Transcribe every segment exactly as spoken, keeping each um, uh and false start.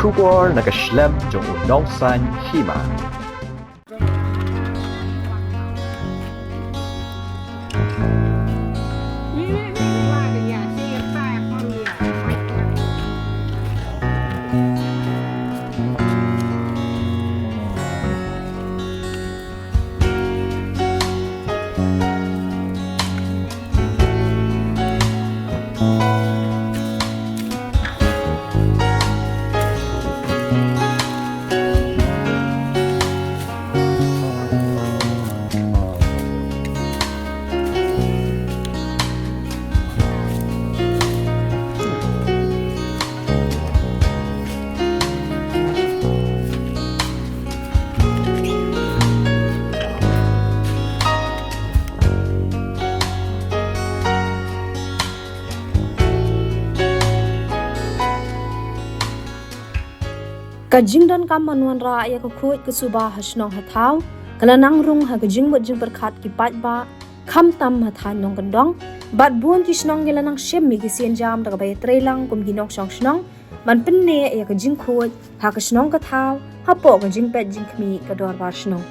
Khubor na ka shlem jong u nongsan hima. Ka jingdonkam ban wanrah ïa ka khuid ka suba ha shnong ha thaw ka la nang rung ha ka jingmut jingpyrkhat ki paidbah, khamtam ha thaiñ nongkyndong bad bun ki shnong ki la nang shim ïa ki sienjam da kaba ïatreilang kum ki nongshong shnong ban pynneh ïa ka jingkhuid ha ka shnong ka thaw hapoh ka jingpeit jingkhmih ka dorbar shnong.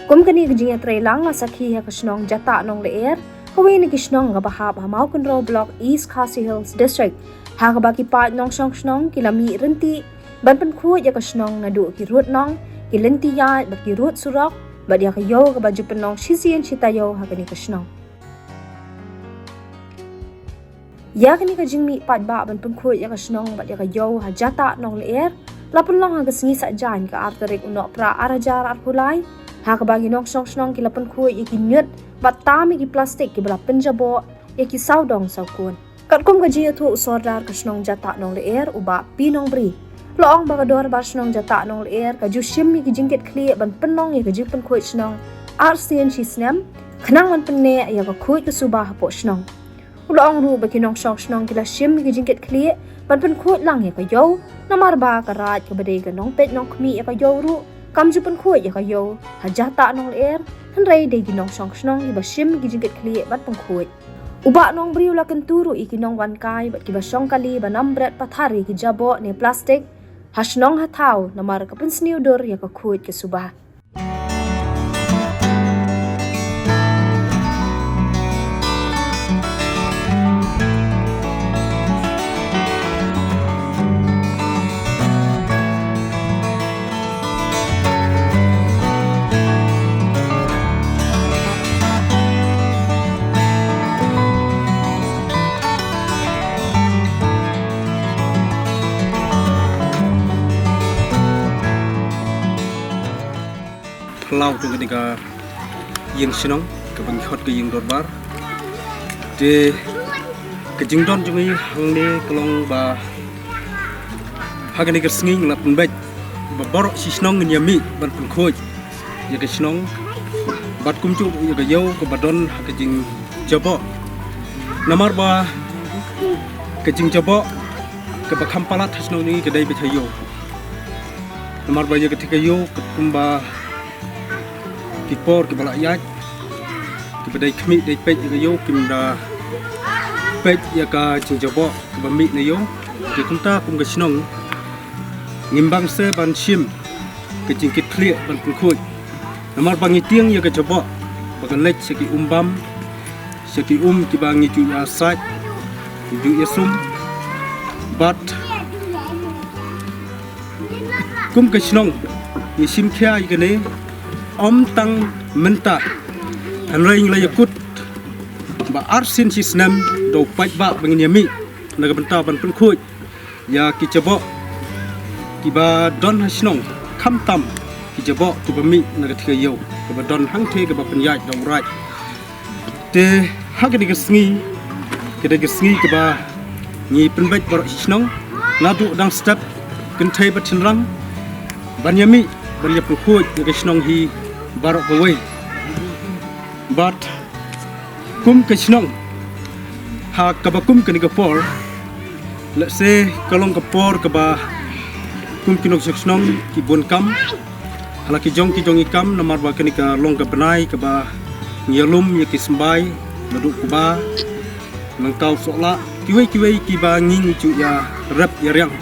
Kum kane ka jingïatreilang la sakhi ha ka shnong Jatah Nonglyer, kawei na ki shnong kaba hap ha Mawkynrew Block, East Khasi Hills District, ha kaba ki paid nongshong shnong ki la mih ryntih ban pynkhuid ïa ka shnong naduh ki rud nong, ki lynti ïaid bad ki rud surok bad ïa ka ïew kaba ju pynlong shisien shi taïew ha kane ka shnong. Ïa kane ka jingmih paidbah ban pynkhuid ïa ka shnong bad ïa ka ïew ha Jatah Nonglyer la pynlong ha ka sngi Saitjaiñ ka ar tarik u Nohprah ar hajar arphew lai, ha kaba ki nongshong shnong ki la pynkhuid ïa ki ñiut bad tam ïa ki plastik kiba la pynjaboh ïa ki sawdong sawkun. Katkum ka jingïathuh u Sordar ka shnong Jatah Nonglyer u Bah P Nongbri, la ong ba ka dorbar shnong Jatah Nonglyer ka ju shim ïa ki jingkitkhlieh ban pynlong ïa ka jingpynkhuid shnong arsien shi snem khnang ban pynneh ïa ka khuid ka suba hapoh shnong. U la ong ruh ba ki nongshong shnong ki la shim ïa ki jingkitkhlieh ban pynkhuid lang ïa ka ïew, namar ba ka Raid kaba dei ka nongpeit nongkhmih ïa ka ïew ruh kam ju pynkhuid ïa ka ïew ha Jatah Nonglyer, hynrei dei ki nongshong shnong kiba shim ïa ki jingkitkhlieh ban pynkhuid. U Bah Nongbri u la kyntu ruh ïa ki nongwan kai bad kiba shong kali ban ym bret pathar ïa ki jaboh ne plastik ha shnong ha thaw namar ka pynsniew dur ïa ka khuid ka suba. Phyllaw tu kane ka ïing shnong kaba ngi khot ka ïing dorbar. Te ka jingdon jong ngi hangne ka long ba ha kane ka sngi ngi la pynbeit ba baroh shi shnong ngin ïa mih ban pynkhuid ïa ka shnong bad kumjuh ïa ka ïew kaba don ha ka jingjaboh. Namar ba ka jingjaboh kaba kham palat ha shnong ngi ka dei beit ha ïew. Namar ba ïa ka thik ka ïew katkum ba ki por kiba la ïaid kiba dei khmih dei peit ïa ka ïew kim da peit ïa ka jingjaboh kaba mih na ïew. Te kumta kum ka shnong ngim bang se ban shim ka jingkitkhlieh ban pynkhuid. Namar ba ngi tieng ïa ka jaboh ba ka leit sha ki um bam, sha ki um kiba ngi ju ïa sait, ngi ju ïa sum. Bad kum ka shnong ngi shim khia ïa kane ym tang mynta, hynrei ngi la ïakut ba arsien shi snem da u paidbah ba ngin ïa mih na ka bynta ban pynkhuid ïa ki jaboh kiba don ha shnong, khamtam ki jaboh kiba mih na ka thik ka ïew kaba don hangthie kaba pynïaid da u Raid. Te ha kane ka sngi, ka dei ka sngi kaba ngi pynbeit baroh shi shnong naduh dang step kynthei bad shynrang ban ïa mih ban ïa pynkhuid ïa ka shnong hi baroh kawei. Bad kum ka shnong ha kaba kum kane ka por, lehse ka long ka por kaba kum ki nongshong shnong ki bun kam ha la ki jong ki jong ki kam, namar ba kane ka long ka bnai kaba ngi ïalum ïa ki symbai naduh kba nangkaw sohlah kiwei kiwei kiba ngi ngi ju ïa rep ïa riang.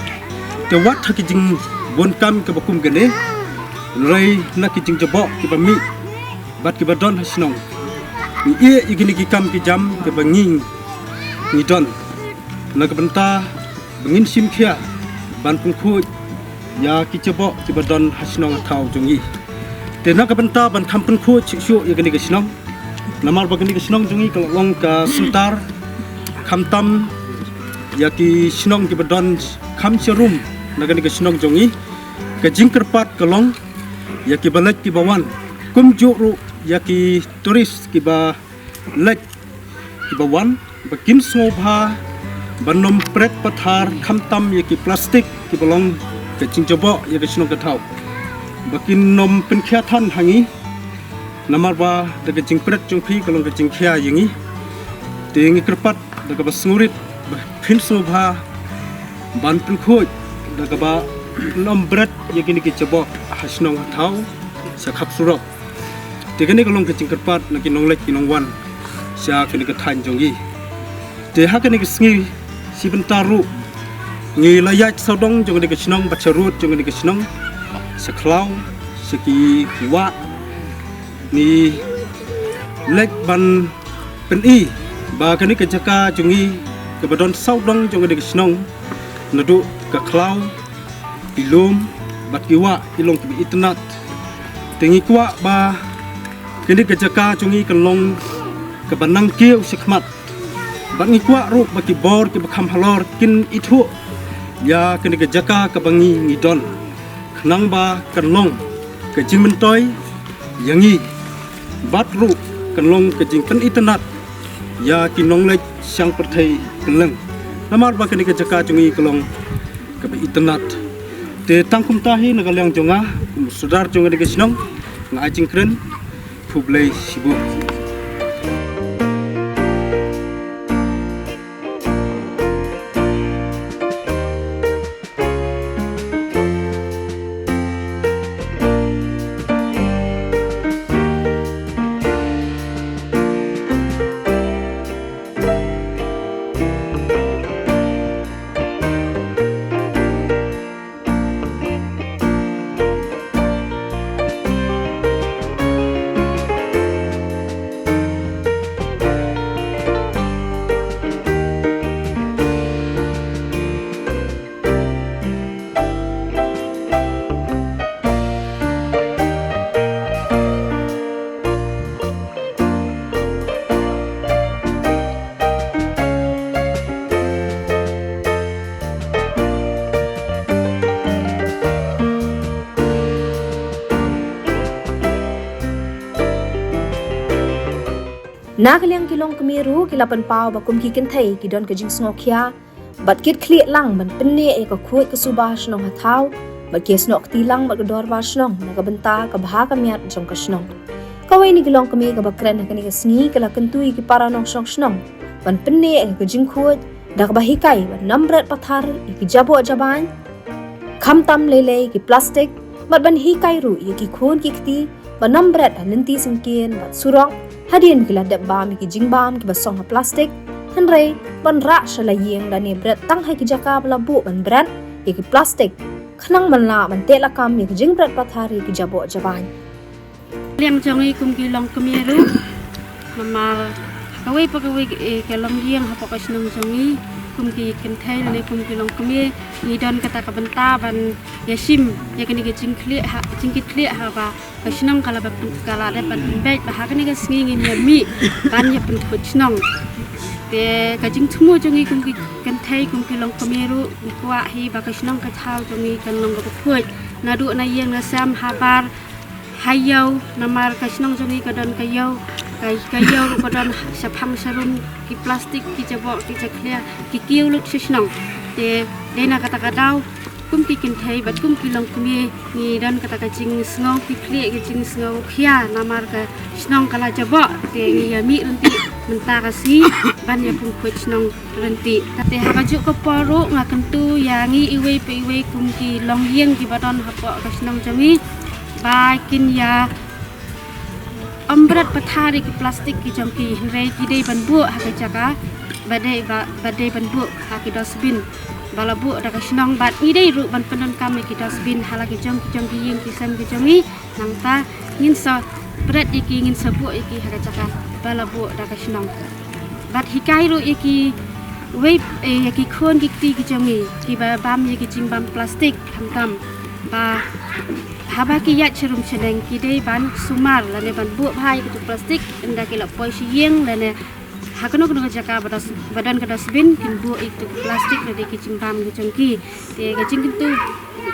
Te wat ha ki jingbun kam kiba kum kane, hynrei na ki jingjaboh kiba mih bad kiba don ha shnong, ngi ïeh ïa kine ki kam ki jam kiba ngi ngi don na ka bynta ba ngin shim khia ban pynkhuid ïa ki jaboh kiba don ha shnong ha thaw jong ngi. Te na ka bynta ban kham pynkhuid shuh shuh ïa kane ka shnong, namar ba kane ka shnong jong ngi ka la long ka syntar khamtam ïa ki shnong kiba don kham sharum na kane ka shnong jong ngi. Ka jingkyrpad ka long ïa kiba leit kiba wan, kumjuh ruh ïa ki tourist kiba leit kiba wan, ba kin sngewbha ban nym pret pathar khamtam ïa ki plastik kiba long ka jingjaboh ïa ka shnong ka thaw, ba kin nym pynkhia than ha ngi. Namar ba da ka jingpret jong phi ka long ka jingkhia ïa ngi. Te ngi kyrpad da kaba sngewrit ba phin sngewbha ban pynkhuid da kaba nym pret ïa kine ki jaboh ha shnong ha thaw sha khap surok. Te kane ka long ka jingkyrpad na ki nongleit ki nongwan sha kane ka thaiñ jong ngi. Te ha kane ka sngi shi bynta ruh ngi la ïaid sawdong jong kane ka shnong bad sharud jong kane ka shnong, sha khlaw, sha ki wah, ngi leit ban pyni ba kane ka jaka jong ngi kaba don sawdong jong kane ka shnong, naduh ka khlaw, ki lum bad ki wah ki long kiba itynnat. Te ngi kwah ba kane ka jaka jong ngi kan long kaba nang kiew shakhmat. Bad ngi kwah ruh ba ki bor kiba kham halor kin ithuh ïa kane ka jaka kaba ngi ngi don, khnang ba kan long ka jingmyntoi ïa ngi, bad ruh kan long ka jingpynitynnat ïa ki nongleit shang pyrthei kylleng. Namar ba kane ka jaka jong ngi ka long kaba itynnat. Te tang kumta hi na ka liang jong nga kum u sordar jong kane ka shnong, nga ai jingkren. Khublei shibun. Na ka liang ki longkmie ruh ki la pynpaw ba kum ki kynthei ki don ka jingsngewkhia bad kit khlieh lang ban pynneh ïa ka khuid ka suba ha shnong ha thaw, bad ki snoh kti lang bad ka dorbar shnong na ka bynta ka bha ka miat jong ka shnong. Kawei na ki longkmie kaba kren ha kane ka sngi ka la kyntu ïa ki para nongshong shnong ban pynneh ïa ka jingkhuid da kaba hikai ban nym bret pathar ïa ki jaboh jabain, khamtam lei lei ki plastik, bad ban hikai ruh ïa ki khun ki kti ba nym bret ha lynti syngkien bad surok, hadien ki la dep bam ïa ki jingbam kiba song ha plastik, hynrei ban rah sha la ïing lane bret tang ha ki jaka ba la buh ban bret ïa ki plastik, khnang ban lah ban teh lakam ïa ki jingbret pathar ïa ki jaboh jabain. Liang jong ngi kum ki longkmie ruh, namar kawei pa kawei, eh, ka longïing hapoh ka shnong jong ngi, kum ki kynthei lane kum ki longkmie, ngi don kata ka bynta ban ïashim ïa kane ka jingkhlieh ha, jingkitkhlieh haba ka shnong ka la ba pyn-, ka la dep ban pynbeit, ba ha kane ka sngi ngin ïa mih ban ïa pynkhuid shnong. Te ka jingthmu jong ngi kum ki kynthei, kum ki longkmie ruh, ngi kwah hi ba ka shnong ka thaw jong ngi kan long kaba khuid, naduh na ïing na sem, habar, ha ïew, namar ka shnong jong ngi ka don ka ïew, ka, ka ïew ruh ka don shaphang sharum, ki plastik, ki jaboh, ki jakhlia, ki kiew lut sha shnong. Te dei na kata ka daw kum ki kynthei bad kum ki longkmie ngi don kata ka jingsngew kit khlieh, ka jingsngew khia, namar ka shnong ka la jaboh, te ngi ïa mih ryntih mynta ka sngi ban ïa pynkhuid shnong ryntih. Te ha kajuh ka por ruh nga kyntu ïa ngi iwei pa iwei kum ki longïing kiba don hapoh ka shnong jong ngi ba kin ïa ym bret pathar ïa ki plastik ki jong ki, hynrei ki dei ban buh ha ka jaka ba dei, ba, ba dei ban buh ha ki dustbin. ba la buh da ka shnong, bad ngi dei ruh ban pyndonkam ïa ki dustbin ha la ki jong ki jong ki ïing ki sem ki jong ngi. Nangta ngin sa pret ïa ki, ngin sa buh ïa ki ha ka jaka ba la buh da ka shnong. Bad hikai ruh ïa ki wei, eh, ïa ki khun ki kti ki jong ngi kiba bam ïa ki jingbam plastik khamtam, ba haba ki ïaid sharum shaneng ki dei ban sumar lane ban buh bha ïa kitu ki plastik, ynda ki la poi sha ïing lane ha kano kano ka jaka ba don ka dustbin, kin buh ïa kitu ki plastik lane ki jingbam ki jong ki. Te ka jingkyntu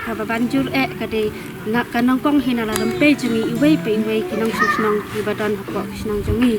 kaba ban jur eh ka dei na ka nyngkong hi na la rympei jong ngi iwei pa iwei ki nongshong shnong kiba don hapoh ka shnong jong ngi.